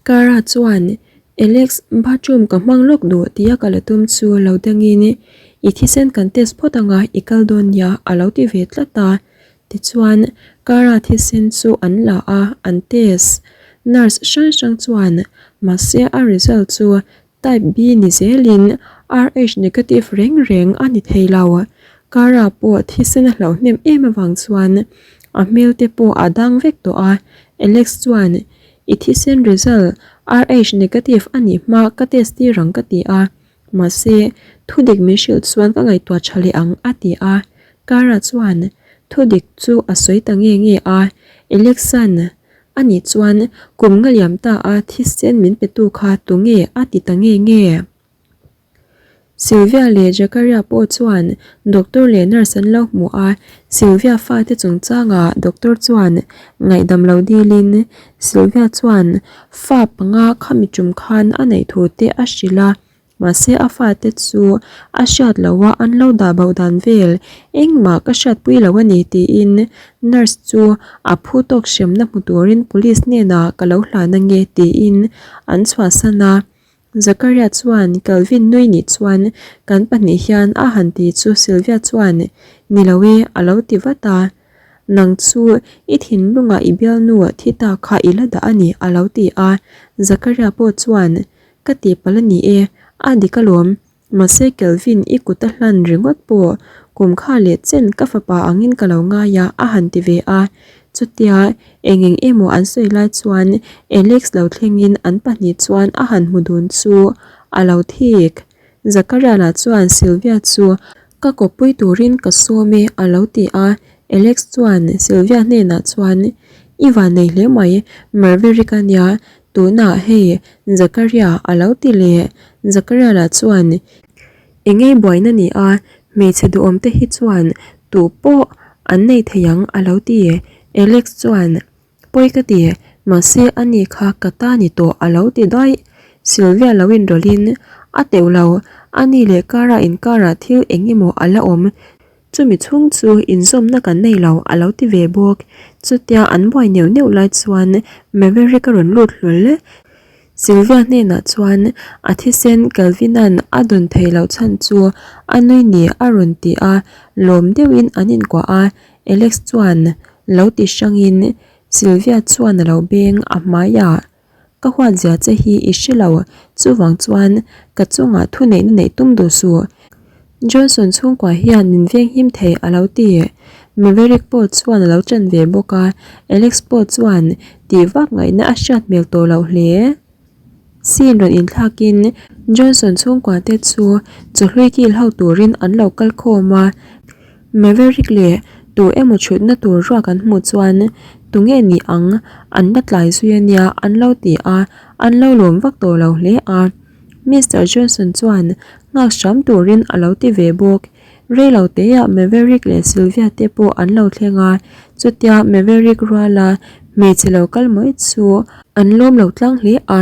Cara chuan, Alex, bathroom ka hmang lawk duh tia ka la tum chu lo dangin i thisen kan test phawt anga i kal dawn nia a lo ti ve tlat a. Tichuan, Cara thisen chu an la a, an test. Nurse hrang hrang chuan, mahse a result chu Type B ni zelin Rh negative reng reng a ni thei lo. Cara pawh thisen a hlauh hnem em avang chuan a hmel te pawh a dang vek tawh a. Alex chuan, I thisen result Rh negative a nih hma ka test tir ang ka ti a. Mahse, thudik min hrilh chuan ka ngaihtuah tha leh ang a ti a. Cara chuan thudik chu a sawi ta nge nge a. Alex-a'n Ani chuan kum nga liam ta a thisen min petu kha tunge a ti ta nge nge? Sylvia leh Zakaria pawh chuan doctor leh nurse an lo hmu a, Sylvia fate chungchangah doctor chuan ngaihdam lo dilin Sylvia chuan fa panga khami tum khan a neih thu te a hrilh a. Mahse a fate chu a hriat loh a an lo dah boh dan vel engmah ka hriatpui lo a ni tiin nurse chu a phu tawk hremna hmu turin police hnenah ka lo hlan ange tiin an chhuahsan a. Zakaria chuan Calvin nui nih chuan kan pahnih hian a han ti chu Sylvia chuan ni lo e a lo ti vat a. Nang chu i thinlungah i bialnu thi ta kha i la dah a ni a lo ti a. Zakaria pawh chuan Ka tihpalh a ni e, a dik alawm. Mahse Kelvin i kut a hlan ringawt pawh kum kha leh chen ka fapa angin ka lo ngai a, a han ti ve a. Chutia eng eng emaw an sawi lai chuan Alex lo thlengin an pahnih chuan a han hmu dun chu a lo thik. Zakaria lah chuan Sylvia chu ka kawppui turin ka sawm e a lo ti a. Alex chuan Sylvia hnenah chuan I vannei hle mai, Marverick a nia, Tunah hei Zakaria a lo ti leh. Zakaria lah chuan, Eng ei buaina ni a, hmeichhe duhawm te hi chuan tu pawh an nei thei ang a lo ti. Alex chuan, Pawi ka ti, mahse ani kha ka ta ni tawh a lo ti daih. Sylvia lo inrawlhin, A teuh lo, ani leh Cara inkarah thil eng emaw a la awm. Chumi chhung chu inzawmna kan nei lo a lo ti ve bawk. Chutia an buai neuh neuh lai chuan Maverick a rawn lut hlawl. Sylvia hnenah chuan a thisen Calvin-a'n a dawn thei loh chhan chu a nui ni a rawn ti a, lawm deuhin an inkuah a. Alex chuan lo ti hrangin Sylvia chuan a lo beng a hmaiah. Ka huat zia che hi i hre lo, chuvang chuan ka chungah thuneihna neih tum duh suh. Johnson chhungkua hian min venghim thei a lo ti. Maverick pawh chuan a lo ṭan ve bawk a, Alex pawh chuan tih vak ngaihna a hriat hmel tawh loh hle. Scene rawn inthlakin Johnson chhungkua te chu chawhlui kil ho turin an lo kal khawm a. Maverick leh tu emaw chhutna tur ruak an hmuh chuan tunge ni ang an la tlai zui a nia an lo ti a, an lo lawm vak tawh lo hle a. Mister Johnson chuan nghak hram turin a lo ti ve bawk. Reilo teah Maverick leh Sylvia te pawh an lo thleng a, chutia Maverick ruala hmeichhe lo kal mai chu an lawm lo tlang hle a.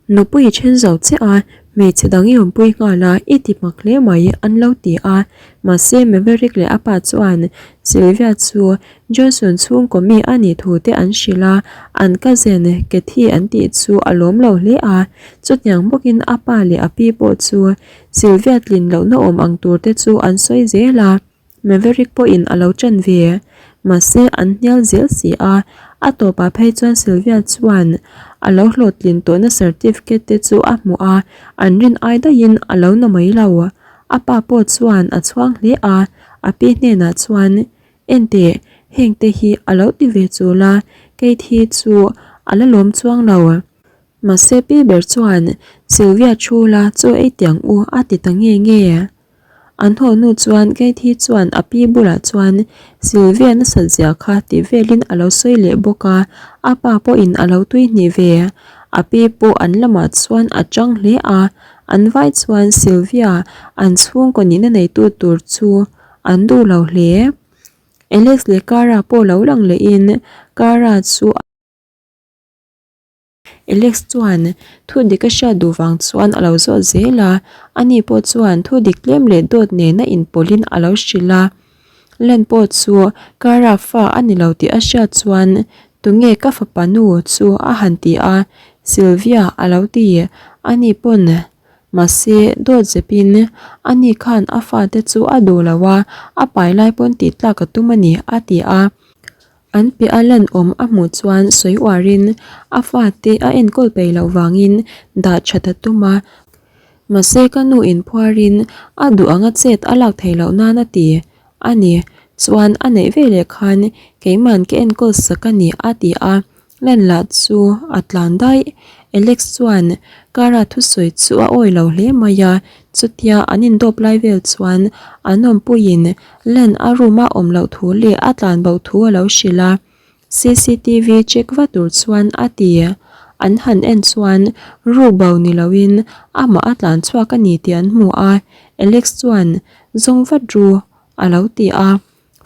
Nupui i then zo che a, hmeichhe dang i awmpui nghal a, i ti hmak hle mai, an lo ti a. Mahse, Maverick leh a pa chuan Sylvia chu Johnson chhungkaw mi a nih thu te an hrilh a, an cousin Kathy an tih chu a lawm lo hle a. Chutiang bawkin a pa leh a pi pawh chu Sylvia tlin lohna awm ang tur te chu an sawi zel a. Maverick pawhin a lo ṭan ve. Mahse, an hnial zel si a, a tawpah phei chuan Sylvia chuan a lo hlawhtlin tawhna certificate te chu a hmuh a, an rin ai daihin a lo na mai lo. A pa pawh chuan a chhuang hle a, a pi hnenah chuan, Enteh, heng te hi a lo ti ve chul a, Kate hi chu a la lawm chuang lo. Mahse, pi ber chuan, Sylvia thu la chaw ei tiang u a ti ta nge nge. An haw hnu chuan Katie chuan a pi bulah chuan Sylvia nasat zia kha tih velin a lo sawi leh bawk a, a pa pawhin a lo tui hnih ve. A pi pawh an lamah chuan a chang hle a, an vai chuan Sylvia an chhungkaw nihna neitu tur chu an duh lo hle. Alex leh Cara pawh lo lang lehin Cara chu a. Alex chuan thu dik a hriat duh vang chuan a lo zawt zel a, ani pawh chuan thu dik tlem leh dawt nena inpawlhin a lo hrilh a. Len pawh chu Cara fa a ni lo tih a hriat chuan tunge ka fapa nu chu a han ti a. Sylvia a lo ti ani pawn mahse dawt zepin ani khan a fate chu a duh lo a, a pai lai pawn tih tlak a tum a ni a ti a. An piah a lan awm a hmuh chuan sawi uarin a fate a enkawl peih loh vangin dah that a tum a. Mahse ka nu inphuarin a duh anga chet a lak theih loh nan a ti a ni. Chuan a neih veleh khan keiman ka enkawl sak a ni a ti a, lan lah chu a tlan daih. Alex chuan Cara thusawi chu a awi lo hle mai a, chutia an indawp lai vel chuan an awmpuiin lan a room a awm loh thu leh a tlan bo thu a lo hrilh a. Cctv check va tur chuan a ti. An han en chuan ru bo ni loin amah a tlan chhuak a ni tih an hmu a, Alex chuan zawng vat ru a lo ti a.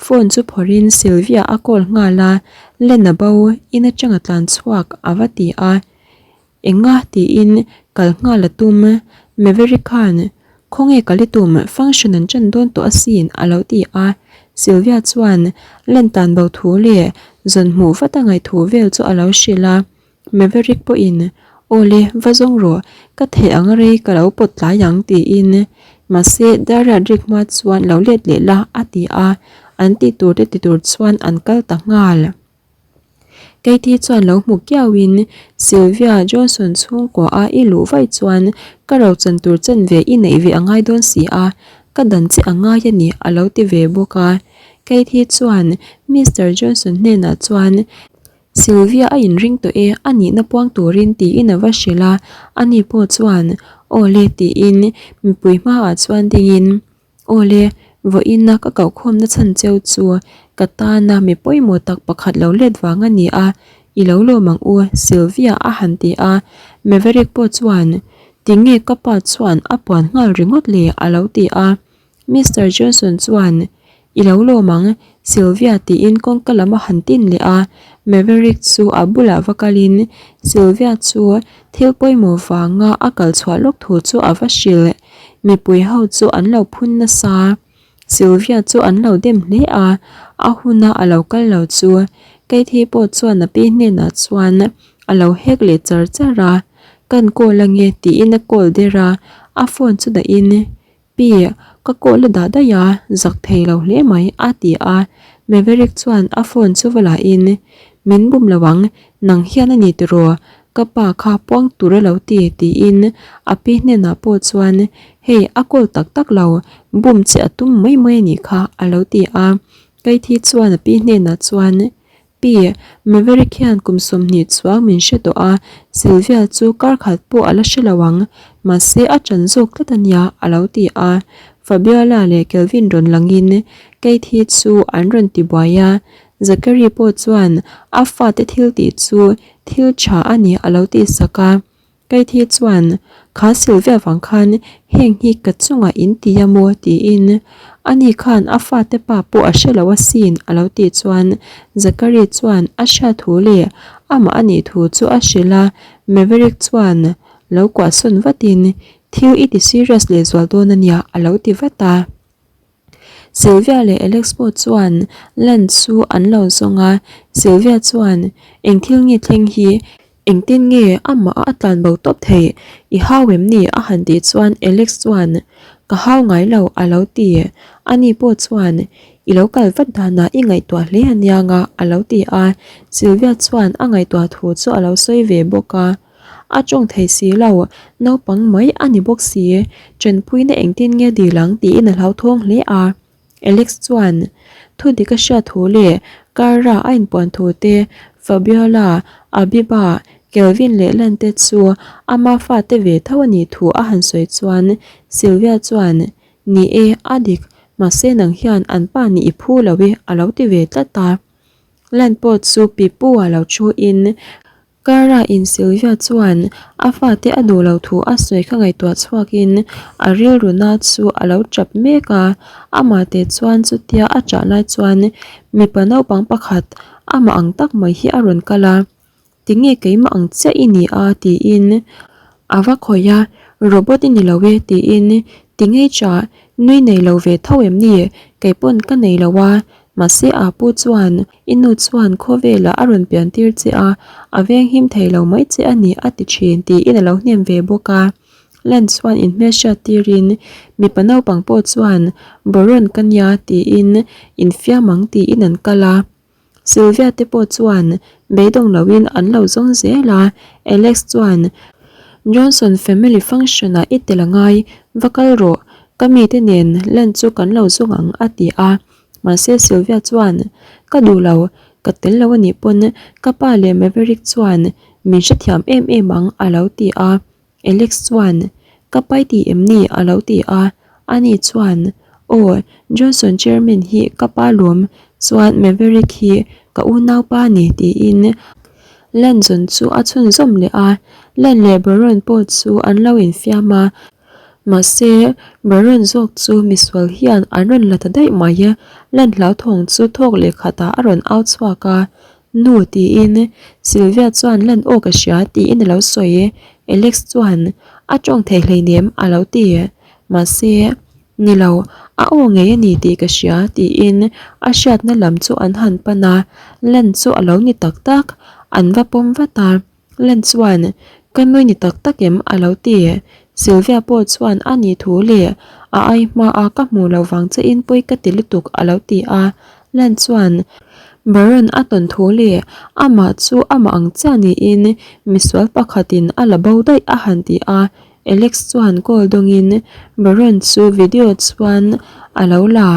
Phone chu phawrhin Sylvia a call nghal a, Lena bo in atanga tlan chhuak a va ti a. Enga tiin kal nghal a tum. Maverick khan, Khawnge kal i tum, function an ṭan dawn tawh asin a lo ti a. Sylvia chuan len tan bo thu leh zawn hmuh vat a ngaih thu vel chu a lo hrilh a. Maverick pawhin, Awle, va zawng rawh, ka theih ang rei ka lo pawt tlai ang tiin. Mahse, Dariat rik hma chuan lo let leh la a ti a. An tih tur te ti tur chuan an kal ta nghal. Katie chuan lo hmu kiauin, Sylvia Johnson chhungkua a i luh vaih chuan ka rochan tur chanve i neih ve a ngai dawn si a, ka dan che a ngai a ni a lo ti ve bawk a. Katie chuan Mister Johnson hnenah chuan Sylvia a inring tawh e, a nihna puang turin tiin a va hrilh a, ani pawh chuan Aw le tiin mipui hmaah chuan dingin Awle, vawiina ka kohkhawmna chhan cheu chu ka tana mi pawimawh tak pakhat lo let vang a ni a, i lo lawm ang u, Sylvia a han ti a. Maverick pawh chuan, Tinge ka pa chuan a puan nghal ringawt le a lo ti a. Mister Johnson chuan, I lo lawm ang, Sylvia tiin kawngka lam a han tin leh a. Maverick chu a bulah va kalin Sylvia chu thil pawimawh vanga a kal chhuah lawk thu chu a va hrilh. Mipui ho chu an lo phun nasa. Sylvia chu an lo dem hle a, a huna a lo kal lo chu Katie pawh chuan a pi hnenah chuan a lo hek leh char char a, Kan call ange tiin a call der a, a phone chu dahin Pi, ka call a dah daih a, zak thei lo hle mai a ti a, Maverick chuan a phone chu va lahin Min bum lo ang, nang hian a ni tiraw? Ka pa kha puang tur a lo ti tiin a pi hnenah pawh chuan hei a call tak tak lo, bum che a tum mai mai a nih kha a lo ti a. Kaithi chuan a pi hnenah chuan Pi, Maverick hian kum 20 chuang min hre tawh a, Sylvia chu kar khat pawh a la hre lo ang, mahse a ṭan zawk tlat a nia a lo ti a. Fabiola leh Kelvin rawn langin Kaithi chu an rawn ti buai a, Zachary pawh chuan a fate thil tih chu thil tha a ni a lo tih sak a. Katie chuan, Kha Sylvia vang khan heng hi ka chungah in ti a maw? tiin ani khan a fate pa pawh a hre lo asin a lo tih chuan Zachary chuan a hriat thu leh amah a nih thu chu a hrilh a. Maverick chuan lo kuahsawn vatin, Thil i ti serious lehzual dawn a nia a lo ti vat a. Sylvia leh Alex pawh chuan lan chu an lo zawng a, Sylvia chuan eng thil nge thleng hi, engtin nge amah a tlan bo tawp theih, i hau em ni a han tih chuan Alex chuan ka hau ngai lo a lo ti, ani pawh chuan i lo kal vat danah i ngaihtuah hle aniang a a lo ti a, Sylvia chuan a ngaihtuah thu chu a lo sawi ve bawk a. A tawng thei si lo, naupang mai a ni bawk si, ṭanpuina engtin nge dil ang tiin a hlauthawng hle a. Alex chuan thu dik a hriat thu leh Cara a inpuan thu te, Fabiola, Abiba, Kelvin leh Len te chu ama fate ve tho a nih thu a han sawi chuan Sylvia chuan, Ni e, a dik, mahse nang hian an pa nih i phu lo e a lo ti ve tlat a. Len pawh chu pipu a lo thu in Cara in Sylvia chuan a fate a duh lo thu a sawi kha ngaihtuah chhuakin a rilru na chu a lo tap mek a, amah te chuan chutia a chah lai chuan mipa naupang pakhat amah ang tak mai hi a rawn kal a, Tinge keimah ang chiah i ni a? tiin a va khawih a, Robot i ni lo e tiin Tinge chah nui nei lo ve tho em ni? Keipawn ka nei lo a. Mahse Apu chuan, I nu chuan khawvelah a rawn pian tir che a, a veng him thei lo mai che a ni a ti thin tiin a lo hnem ve bawk a. Lan chuan inhmelhriat tirin mipa naupang pawh chuan Baron ka nia tiin infiam ang tiin an kal a. Sylvia te pawh chuan beidawng loin an lo zawng zel a, Alex chuan Johnson family function ah i tel a ngai, va kal rawh, ka mite nen lan chu kan lo zawng ang a ti a. Mahse Sylvia chuan Ka duh lo, ka tel lo anih pawn ka pa leh Maverick chuan min hrethiam em em ang a lo ti a. Alex chuan, Ka pai ti em ni? a lo ti a. Ani chuan, Aw, Johnson chairman hi ka pa lawm, chuan Maverick hi ka unaupa a ni tiin Lanzon chu a chhunzawm leh a. Lan leh Baron pawh chu an lo infiam a. Mahse, Baron zawk chu misual hian an rawn la ta daih mai. Lan hlauthawng chu thawk leh khatah a rawn au chhuak a. Nu tiin Sylvia chuan lan aw ka hria tiin a lo sawi. Alex chuan a tawng thei hleinem a lo ti. Mahse, ni lo, a aw ngei a ni tih ka hria tiin a hriatna lam chu an han pan a, lan chu a lo ni tak tak. An va pawm vat a. Lan chuan, Ka nui ni tak tak em? a lo ti. Sylvia pawh chuan a nih thu leh a ai hmaa ka hmuh loh vang che in pawi ka ti lutuk a lo ti a. Lan chuan, Baron a tawn thu leh amah chu amah ang chiah niin misual pakhatin a la bo daih a han ti a. Alex chuan call dawngin Baron chu video chuan a lo la.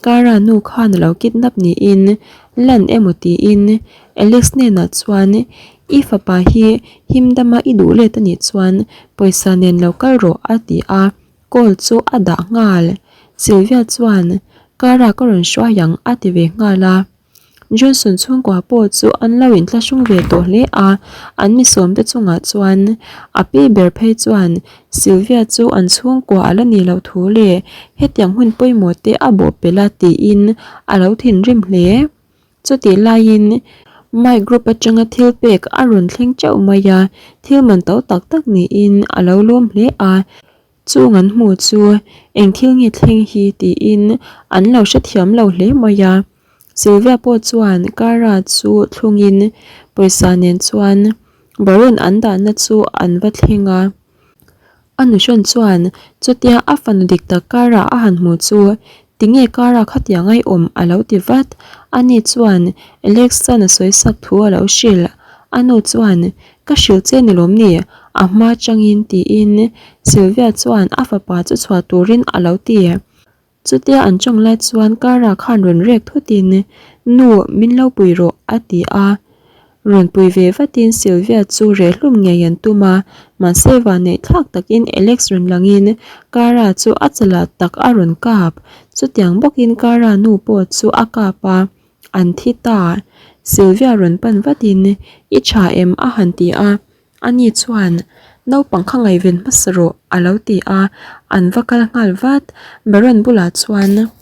Cara nu khan a lo kidnap niin Lan emaw tiin Alex hnenah chuan I fapa hi him dama i duh let anih chuan pawisa nen lo kal rawh a ti a, call chu a dah nghal. Sylvia chuan Cara ka rawn hruai ang a ti ve nghal a. Johnson chhungkua pawh chu an lo inthlahrung ve tawh hle a, an mi sawmte chungah chuan a pi ber phei chuan Sylvia chu an chhungkua a la nih loh thu leh hetiang hun pawimawh te a bawhpelh a tiin a lo thinrim hle. Chutih laiin Mike group atanga thil pek a rawn thleng teuh mai a, thil man to tak tak niin a lo lawm hle a. Chung an hmuh chu eng thil nge thleng hi tiin an lo hrethiam lo hle mai a. Sylvia pawh chuan Cara chu thlungin pawisa nen chuan Baron an dahna chu an va thleng a. A nuhrawn chuan chutia a fanu dik tak Cara a han hmuh chu tinge Cara khatiang a i awm a lo ti vat. Ani chuan Alex chuan a sawi sak thu a lo hrilh. A nu chuan ka hrilh che ni lawm ni a hma changin tiin Sylvia chuan a fapa chu chhuah turin a lo ti. Chutia an tawng lai chuan Cara khan rawn rek thutin, Nu, min lo pui rawh, a ti a. Rawn pui ve vatin Sylvia chu reh hlum ngei an tum a, mahse vanneih thlak takin Alex rawn langin Cara chu a chalah tak a rawn kap. Chutiang bawkin Cara nu pawh chu a kap a, an thi ta. Sylvia rawn pan vatin, I tha em? a han ti a. Ani chuan, Naupang kha ngaihven hmasa rawh, a lo ti a, an va kal nghal vat. Baron bulah chuan,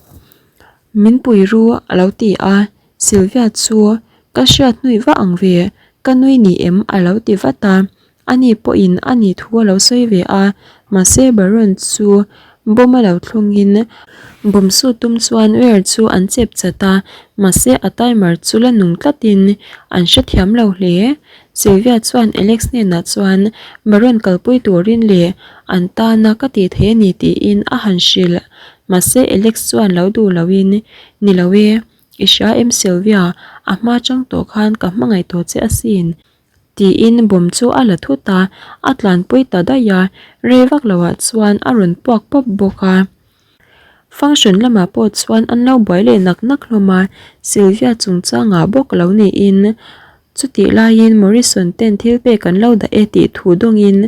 Min pui ru, a lo ti a. Sylvia chu, Ka hriat hnuih vah ang ve, ka nui ni em? a lo ti vat a. Ani pawhin a nih thu a lo sawi ve a, mahse Baron chu bomb a lo thlungin bomb su tum chuan wire chu an chep chat a, mahse a timer chu la nung tlatin an hrethiam lo hle. Sylvia chuan Alex hnenah chuan Baron kalpui turin leh an tana ka tih thei a ni tiin a han hrilh. Mahse Alex chuan lo duh loin, Ni lo e, i hria em Sylvia, a hma chang tawh khan ka hmangaih tawh che asin tiin bomb chu a la thut a, a tlanpui ta daih a, rei vak loah chuan a rawn puak pawp bawk a. Function lamah pawh chuan an lo buai leh nak nak hlawm a, Sylvia chungchangah bawk lo niin chutih laiin Morrison ten thil pek an lo dah e tih thu dawngin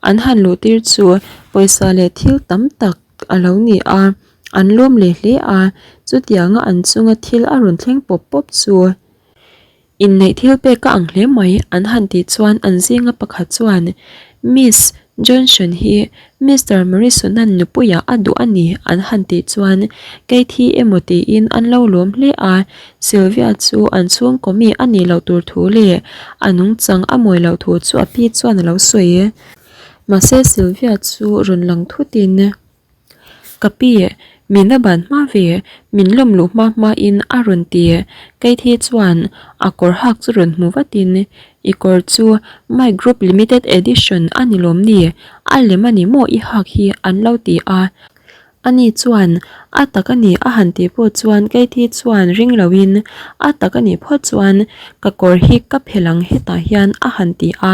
an han luh tir chu pawisa leh thil tam tak a lo ni a, an lawm leh hle a, chutianga an chunga thil a rawn thleng pawp pawp chu. Inneih thil pek ka ang hle mai an han tih chuan an zinga pakhat chuan Miss Johnson hi Mister Morrison-a'n nupuiah a duh a ni an han tih chuan kei thi emaw tiin an lo lawm hle a, Sylvia chu an chhungkaw mi a nih loh tur thu leh a nungchang a mawi loh thu chu a pi chuan a lo sawi. Mahse Sylvia chu rawn lang thutin. Ka pi, Min va ban hma ve, min lawm luh hma hma in a rawn ti. Kate hi chuan a kawr hak chu rawn hmu vatin, I kawr chu My Group Limited Edition a ni lawm ni? A lem a ni maw i hak hi an lo ti a. Ani chuan, A tak a ni a han tih pawh chuan Kate chuan ring loin, A tak a nih phawt chuan ka kawr hi ka phelh ang hetah hian a han ti a.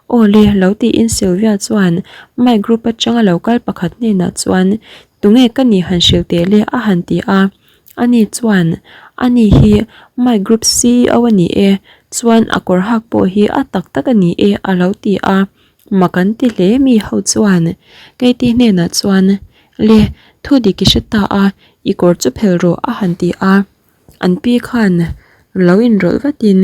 Aw le, lo tiin Sylvia chuan Mike group atanga lo kal pakhat hnenah chuan Tunge ka nih han hrilh teh le a han ti a. Ani chuan, Ani hi Mike group ceo a ni e, chuan a kawr hak pawh hi a tak tak a ni e a lo ti a. Mak an ti hle mi ho chuan Katie hnenah chuan, Le, thu dik i hre ta a, i kawr chu phel rawh a han ti a. An pi khan lo inrawlh vatin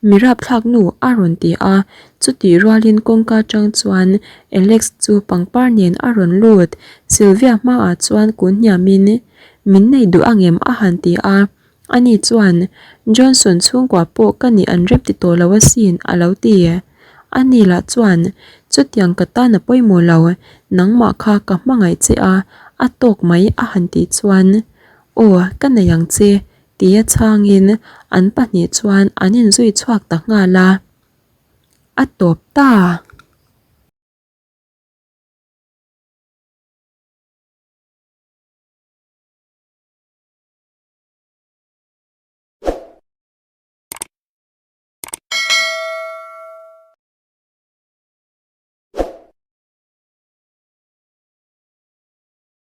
mi rapthlak nu a rawn ti a, chutih rualin kawngka atang chuan Alex chu pangpar nen a rawn lut. Sylvia hmaah chuan kun hniamin, Min nei duh angem? a han ti a. Ani chuan, Johnson chhungkua pawh ka nih an rem ti tawh lo asin, a lo ti. Ani lah chuan, Chutiang ka tan a pawimawh lo, nangmah kha ka hmangaih che a, a tawk mai, a han tih chuan, Aw, ka nei ang che, tia chhangin an pahnih chuan an inzui chhuak ta nghal a. A tawp ta!